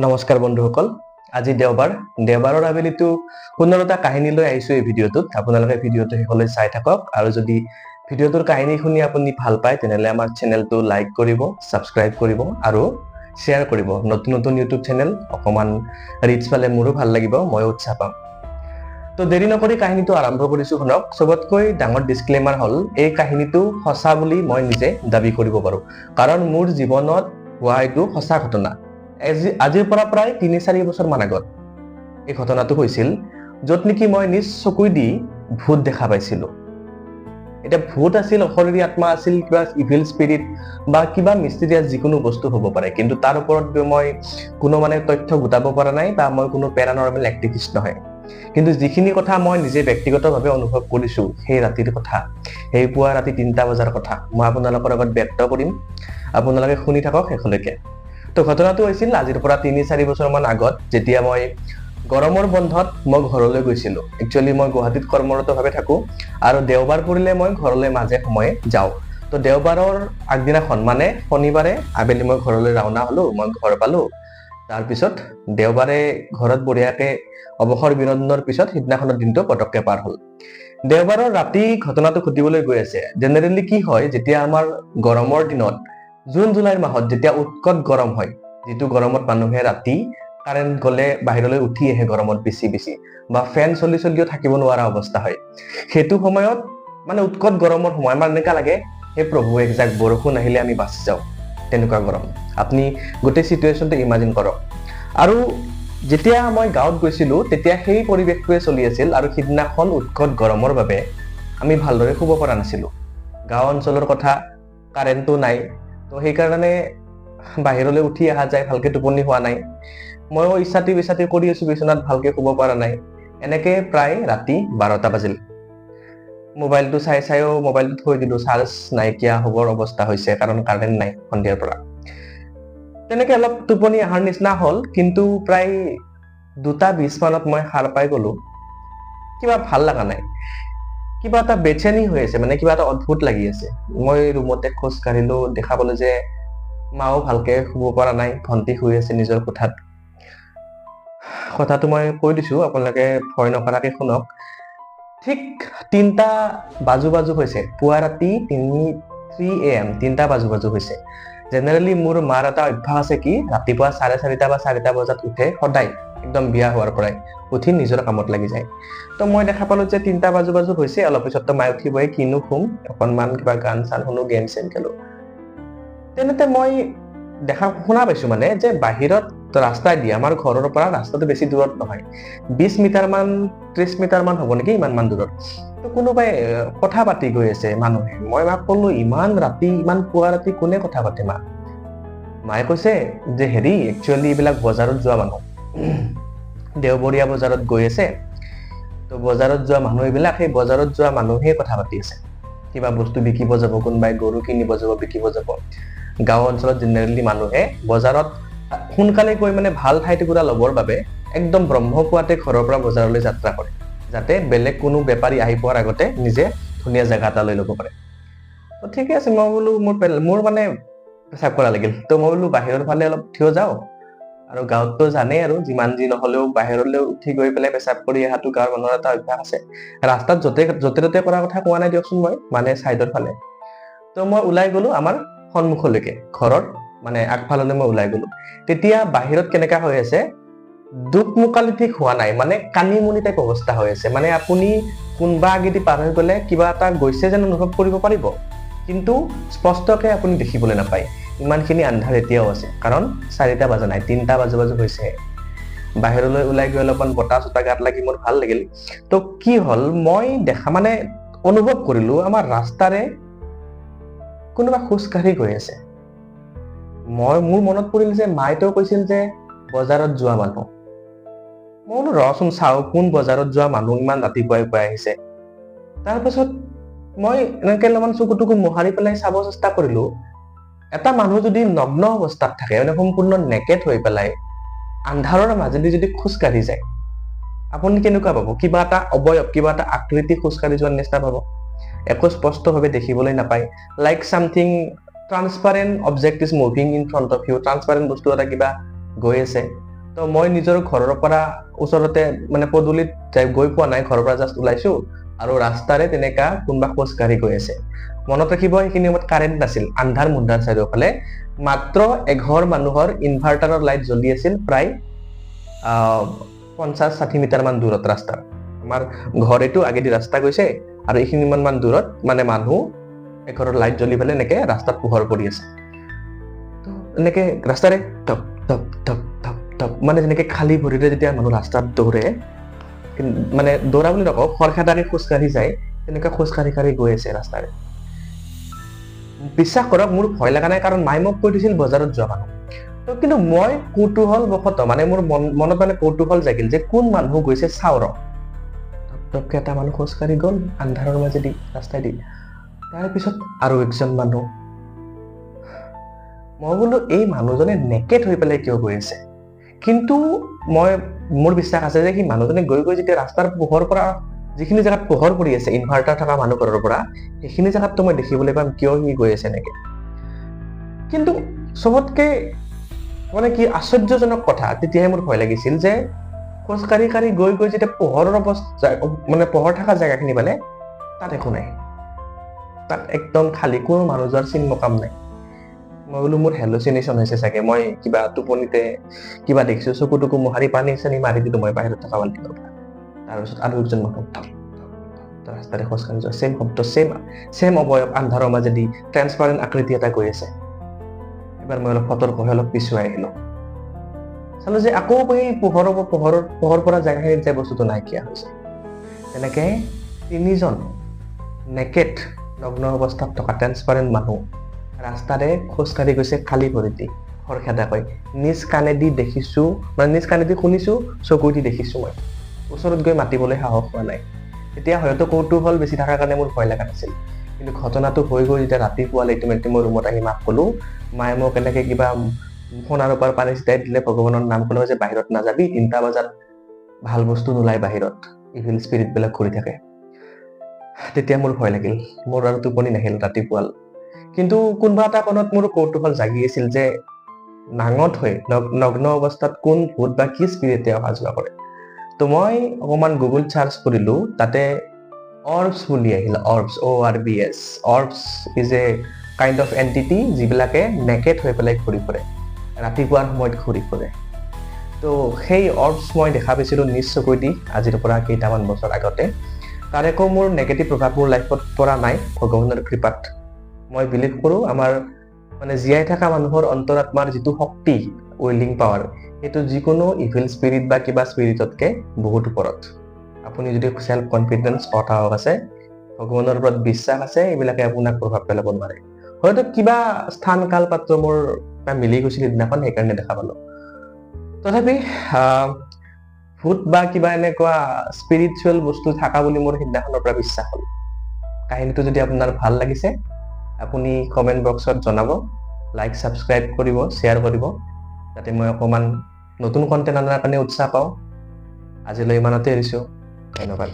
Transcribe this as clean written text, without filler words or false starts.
নমস্কাৰ বন্ধুসকল, আজি দেওবাৰ। দেওবাৰৰ আবেলিটো সুন্দৰ এটা কাহিনী লৈ আহিছো এই ভিডিঅ'টোত। আপোনালোকে ভিডিঅ'টো শেষলৈ চাই থাকক আৰু যদি ভিডিঅ'টোৰ কাহিনী শুনি আপুনি ভাল পায়, তেনেহ'লে আমাৰ চেনেলটো লাইক কৰিব, ছাবস্ক্ৰাইব কৰিব আৰু শ্বেয়াৰ কৰিব। নতুন নতুন ইউটিউব চেনেল, অকণমান ৰিচ পালে মোৰো ভাল লাগিব, ময়ো উৎসাহ পাম। তো দেৰি নকৰি কাহিনীটো আৰম্ভ কৰিছো, শুনক। চবতকৈ ডাঙৰ ডিছক্লেমাৰ হ'ল, এই কাহিনীটো সঁচা বুলি মই নিজে দাবী কৰিব পাৰো, কাৰণ মোৰ জীৱনত হোৱা এইটো সঁচা ঘটনা। আজিৰ পৰা প্ৰায় 3-4 বছৰ মান আগত এই ঘটনাটো হৈছিল, য'ত নেকি মই নিজ চকুই দি ভূত দেখা পাইছিলো। এতিয়া ভূত আছিল, অশৰীৰী আত্মা আছিল, কিবা ইভিল স্পিৰিট বা কিবা মিষ্টিৰিয়াছ যিকোনো বস্তু হ'ব পাৰে, কিন্তু তাৰ ওপৰত মই কোনো মানে তথ্য গোটাব পৰা নাই বা মই কোনো পেৰানৰ্মেল এক্টিভিষ্ট নহয়। কিন্তু যিখিনি কথা মই নিজে ব্যক্তিগতভাৱে অনুভৱ কৰিছো সেই ৰাতিৰ কথা, সেই পুৱা ৰাতি 3টা বজাৰ কথা, মই আপোনালোকৰ আগত ব্যক্ত কৰিম। আপোনালোকে শুনি থাকক শেষলৈকে। তো ঘটনাটো হৈছিল আজিৰ পৰা 3-4 বছৰ মান আগত, যেতিয়া মই গৰমৰ বন্ধত মই ঘৰলৈ গৈছিলো। একচুৱেলি মই গুৱাহাটীত কৰ্মৰতভাৱে থাকো আৰু দেওবাৰ পৰিলে মই ঘৰলৈ মাজে সময়ে যাওঁ। তো দেওবাৰৰ আগদিনাখন, মানে শনিবাৰে আবেলি মই ঘৰলৈ ৰাওনা হলো। মই ঘৰ পালো। তাৰপিছত দেওবাৰে ঘৰত বঢ়িয়াকে অৱসৰ বিনোদনৰ পিছত সিদিনাখনৰ দিনটো পটককে পাৰ হ'ল। দেওবাৰৰ ৰাতি ঘটনাটো ঘটিবলৈ গৈ আছে। জেনেৰেলি কি হয়, যেতিয়া আমাৰ গৰমৰ দিনত জুন জুলাইৰ মাহত যেতিয়া উৎকট গৰম হয়, যিটো গৰমত মানুহে ৰাতি কাৰেণ্ট গ'লে বাহিৰলৈ উঠি আহে গৰমত বেছি বেছি বা ফেন চলি চলিও থাকিব নোৱাৰা অৱস্থা হয়, সেইটো সময়ত মানে উৎকট গৰমৰ সময় আমাৰ এনেকুৱা লাগে, হে প্ৰভু, একজাক বৰষুণ আহিলে আমি বাচি যাওঁ, তেনেকুৱা গৰম। আপুনি গোটেই চিটুৱেশ্যনটো ইমাজিন কৰক। আৰু যেতিয়া মই গাঁৱত গৈছিলো, তেতিয়া সেই পৰিৱেশটোৱে চলি আছিল আৰু সিদিনাখন উৎকট গৰমৰ বাবে আমি ভালদৰে শুব পৰা নাছিলো। গাঁও অঞ্চলৰ কথা, কাৰেণ্টটো নাই, তো সেইকাৰণে বাহিৰলৈ উঠি অহা যায়, ভালকে টোপনি হোৱা নাই। ময়ো ইচাতি বিচাতি কৰি আছো বিচনাত, ভালকে শুব পৰা নাই। এনেকে প্ৰায় ৰাতি 12টা বাজিল। মোবাইলটো চাই চাইও মোবাইলটো থৈ দিলো, চাৰ্জ নাইকিয়া হ'বৰ অৱস্থা হৈছে, কাৰণ কাৰেণ্ট নাই সন্ধিয়াৰ পৰা। তেনেকে অলপ টোপনি অহাৰ নিচিনা হ'ল, কিন্তু প্ৰায় 2টা 20 মানত মই সাৰ পাই গলো। কিবা ভাল লগা নাই, কিবা এটা বেচেনি হৈ আছে, মানে কিবা এটা অদ্ভুত লাগি আছে। মই ৰুমতে খোজ কাঢ়িলো, দেখা পালো যে মাও ভালকে শুব পৰা নাই, ভন্টি শুই আছে নিজৰ কোঠাত। কথাটো মই কৈ দিছো, আপোনালোকে ভয় নকৰাকে শুনক। ঠিক 3টা বাজু বাজু হৈছে, পুৱা ৰাতি 3 a.m., 3টা বাজু বাজু হৈছে। জেনেৰেলি মোৰ মাৰ এটা অভ্যাস আছে কি, ৰাতিপুৱা 4:30 বা 4টা বজাত উঠে সদায়, একদম বিয়া হোৱাৰ পৰাই উঠি নিজৰ কামত লাগি যায়। তো মই দেখা পালো যে 3টা বাজু বাজু হৈছে, অলপ পিছত তো মায়ে উঠিবই, কিনো শুম, অকনমান কিবা গান চান শুনো, গেম চেম খেলো। তেনেতে মই দেখা শুনা পাইছো মানে যে বাহিৰত ৰাস্তাই দি, আমাৰ ঘৰৰ পৰা ৰাস্তাটো বেছি দূৰত নহয়, 20 মিটাৰ মান, 30 মিটাৰ মান হ'ব নেকি, ইমান মান দূৰত তো কোনোবাই কথা পাতি গৈ আছে মানুহে। মই মাক ক'লো, "ইমান ৰাতি, ইমান পুৱা ৰাতি কোনে কথা পাতে মা?" মায়ে কৈছে যে হেৰি, একচুৱেলি এইবিলাক বজাৰত যোৱা মানুহ, দেওবৰীয়া বজাৰত গৈ আছে। তো বজাৰত যোৱা মানুহ এইবিলাক, সেই বজাৰত যোৱা মানুহে কথা পাতি আছে। কিবা বস্তু বিকিব যাব, কোনোবাই গৰু কিনিব যাব, বিকিব যাব। গাঁও অঞ্চলত জেনেৰেলি মানুহে বজাৰত সোনকালে গৈ মানে ভাল ঠাই টুকুৰা ল'বৰ বাবে একদম ব্ৰহ্মপুৱাতে ঘৰৰ পৰা বজাৰলৈ যাত্ৰা কৰে, যাতে বেলেগ কোনো বেপাৰী আহি পোৱাৰ আগতে নিজে ধুনীয়া জেগা এটা লৈ ল'ব পাৰে। তো ঠিকে আছে, মই বোলো মোৰ মানে পেচাব কৰা লাগিল। তো মই বোলো বাহিৰৰ ফালে অলপ থিয় যাওঁ। আৰু গাঁৱততো জানেই আৰু, যিমান যি নহলেও বাহিৰলৈ উঠি গৈ পেলাই পেচাব কৰি অহাটো গাঁৱৰ মানুহৰ এটা অভ্যাস আছে। ৰাস্তাত য'তে য'তে ত'তে কৰাৰ কথা কোৱা নাই দিয়কচোন মই, মানে চাইডৰ ফালে। তো মই ওলাই গলো আমাৰ সন্মুখলৈকে, ঘৰৰ মানে আগফাললৈ মই ওলাই গলো। তেতিয়া বাহিৰত কেনেকা হৈ আছে, দোকমোকালি ঠিক হোৱা নাই, মানে কানিমুনি টাইপ অৱস্থা হৈ আছে। মানে আপুনি কোনোবা আগেদি পাৰ হৈ গ'লে কিবা এটা গৈছে যেন অনুভৱ কৰিব পাৰিব, কিন্তু স্পষ্টকে আপুনি দেখিবলৈ নাপায়। ইমানখিনি আন্ধাৰ এতিয়াও আছে, কাৰণ 4টা বাজা নাই, 3টা বাজু বাজু হৈছে। বাহিৰলৈ ওলাই গৈ অলপমান বতাহ চতাহ গাত লাগি মোৰ ভাল লাগিল। তো কি হ'ল, মই দেখা মানে অনুভৱ কৰিলো আমাৰ ৰাস্তাৰে কোনোবা খোজকাঢ়ি গৈ আছে। মোৰ মনত পৰিল যে মায়েতো কৈছিল যে বজাৰত যোৱা মানুহ। মই বোলো ৰচোন চাওঁ, কোন বজাৰত যোৱা মানুহ ইমান ৰাতিপুৱাই পুৱাই আহিছে। তাৰপাছত মই এনেকে অলপমান চকু টকু মোহাৰি পেলাই চাব চেষ্টা কৰিলো। এটা মানুহ যদি নগ্ন অৱস্থাত থাকে, মানে সম্পূৰ্ণ নেকেট হৈ পেলাই আন্ধাৰৰ মাজেদি যদি খোজকাঢ়ি যায়, আপুনি কেনেকুৱা পাব? কিবা এটা অৱয়ব, কিবা এটা আকৃতি খোজকাঢ়ি যোৱাৰ নিচিনা পাব। একো স্পষ্টভাৱে দেখিবলৈ নাপায়। Like something transparent object is moving in front of you, transparent বস্তু এটা কিবা গৈ আছে। তো মই নিজৰ ঘৰৰ পৰা ওচৰতে মানে পদূলিত যাই গৈ পোৱা নাই, ঘৰৰ পৰা জাষ্ট ওলাইছো আৰু ৰাস্তাৰে তেনেকা কোনোবা খোজকাঢ়ি গৈ আছে। মনত ৰাখিব, সেইখিনি সময়ত কাৰেণ্ট নাছিল, আন্ধাৰ মুন্ধাৰ চাৰিওফালে। মাত্ৰ এঘৰ মানুহৰ ইনভাৰ্টাৰৰ লাইট জ্বলি আছিল প্ৰায় 50-60 মিটাৰ মান দূৰত ৰাস্তাৰ। আমাৰ ঘৰ এইটো আগেদি ৰাস্তা গৈছে আৰু এইখিনি মান দূৰত মানে মানুহ এঘৰৰ লাইট জ্বলি পেলাই এনেকে ৰাস্তাত পোহৰ পৰি আছে। তো এনেকে ৰাস্তাৰে top top top top top, মানে যেনেকে খালী ভৰিৰে যেতিয়া মানুহ ৰাস্তাত দৌৰে, মানে দৌৰা বুলি নকওঁ, খৰখেদাকে খোজকাঢ়ি যায়, তেনেকে খোজকাঢ়ি কাঢ়ি গৈ আছে ৰাস্তাৰে। বিশ্বাস কৰক, মোৰ ভয় লগা নাই, কাৰণ মায়ে মোক কৈ দিছিল বজাৰত যোৱা মানুহ। তো কিন্তু মই কৌতূহলবশতঃ, মানে মোৰ মনত মানে কৌতূহল জাগিল যে কোন মানুহ গৈছে চাওঁ ৰ। টপকে এটা মানুহ খোজকাঢ়ি গ'ল আন্ধাৰৰ মাজেদি ৰাস্তাইদি, তাৰপিছত আৰু একজন মানুহ। মই বোলো এই মানুহজনে নেকেট হৈ পেলাই কিয় গৈ আছে? কিন্তু মোৰ বিশ্বাস আছে যে সি মানুহজনে গৈ গৈ যেতিয়া ৰাস্তাৰ পোহৰ পৰা, যিখিনি জেগাত পোহৰ পৰি আছে ইনভাৰ্টাৰ থকা মানুহ ঘৰৰ পৰা, সেইখিনি জেগাততো মই দেখিবলৈ পাম কিয় সি গৈ আছে এনেকে। কিন্তু চবতকে মানে কি আশ্চৰ্যজনক কথা, তেতিয়াহে মোৰ ভয় লাগিছিল যে খোজকাঢ়ি কাঢ়ি গৈ গৈ যেতিয়া পোহৰৰ অৱস্থা, মানে পোহৰ থকা জেগাখিনি পালে, তাত একো নাই, তাত একদম খালী, কোনো মানুহ যোৱাৰ চিন মকাম নাই। মই বোলো মোৰ হেলুচিনেশ্যন হৈছে চাগে, মই কিবা টোপনিতে কিবা দেখিছো, চকু টকু মোহাৰি পানী চানী মাৰি দিলো মই বাহিৰত থকা বাল্টিঙৰ পৰা। তাৰপিছত আৰু একজন মানুহ ৰাস্তাৰে খোজকাঢ়ি যোৱা, ছেম শব্দ, ছেম অৱয়ব, আন্ধাৰৰ মাজেদি ট্ৰেন্সপাৰেণ্ট আকৃতি এটা গৈ আছে। এবাৰ মই অলপ সতৰ্ক হৈ অলপ পিছুৱাই আহিলো, চালো যে আকৌ সেই পোহৰ পৰা জেগাখিনিত যাই বস্তুটো নাইকিয়া হৈছে। তেনেকে তিনিজন নেকেট নগ্ন অৱস্থাত থকা ট্ৰেন্সপাৰেণ্ট মানুহ ৰাস্তাৰে খোজকাঢ়ি গৈছে খালী ভৰিদি, খৰখেদাকৈ। নিজ কাণেদি দেখিছো, মানে নিজ কাণেদি শুনিছো, চকুদি দেখিছো। মই ওচৰত গৈ মাতিবলৈ সাহস হোৱা নাই। তেতিয়া হয়তো কৌতূহল বেছি থকাৰ কাৰণে মোৰ ভয় লগা নাছিল। কিন্তু ঘটনাটো হৈ গৈ যেতিয়া ৰাতিপুৱালে ইতিমধ্যে মই ৰুমত আহি মাক ক'লো, মায়ে মোক এনেকে কিবা সোণাৰ ওপৰত পানী ছিটাই দিলে, ভগৱানৰ নাম ক'লে যে বাহিৰত নাযাবি, 3টা বজাত ভাল বস্তু নোলায় বাহিৰত, ইভিল স্পিৰিটবিলাক ঘূৰি থাকে। তেতিয়া মোৰ ভয় লাগিল, মোৰ আৰু টোপনি নাহিল ৰাতিপুৱাল। কিন্তু কোনোবা এটা কোণত মোৰ কৌতূহল জাগি আছিল যে নাঙত হৈ নগ্ন অৱস্থাত কোন ভূত বা কি স্পিৰিটে অহা যোৱা কৰে। তো মই অকণমান গুগল চাৰ্চ কৰিলো, তাতে অৰ্বছ বুলি আহিল, orbs, ORBS। Orbs is a kind of entity যিবিলাকে নেকেট হৈ পেলাই ঘূৰি ফুৰে, ৰাতিপুৱাৰ সময়ত ঘূৰি ফুৰে। তো সেই অৰ্বছ মই দেখা পাইছিলোঁ নিজ চকুৱেদি আজিৰ পৰা কেইটামান বছৰ আগতে। তাৰ একো মোৰ নেগেটিভ প্ৰভাৱ মোৰ লাইফত পৰা নাই, ভগৱানৰ কৃপাত। মই বিলিভ কৰোঁ আমাৰ মানে জীয়াই থকা মানুহৰ অন্তৰাত্মাৰ যিটো শক্তি, উইলিং পাৱাৰ, সেইটো যিকোনো ইভিল স্পিৰিট বা কিবা স্পিৰিটতকে বহুত ওপৰত। আপুনি যদি চেল্ফ কনফিডেন্স, সাহস আছে, ভগৱানৰ ওপৰত বিশ্বাস আছে, এইবিলাকে আপোনাক প্ৰভাৱ পেলাব নোৱাৰে। হয়তো কিবা স্থান কাল পাত্ৰ মোৰ মিলি গৈছিল সিদিনাখন, সেইকাৰণে দেখা পালো। তথাপি ভূত বা কিবা এনেকুৱা স্পিৰিচুৱেল বস্তু থকা বুলি মোৰ সিদিনাখনৰ পৰা বিশ্বাস হ'ল। কাহিনীটো যদি আপোনাৰ ভাল লাগিছে, আপুনি কমেণ্ট বক্সত জনাব, লাইক ছাবস্ক্ৰাইব কৰিব, শ্বেয়াৰ কৰিব, যাতে মই অকণমান নতুন কণ্টেণ্ট অনাৰ কাৰণে উৎসাহ পাওঁ। আজিলৈ ইমানতে এৰিছোঁ, ধন্যবাদ।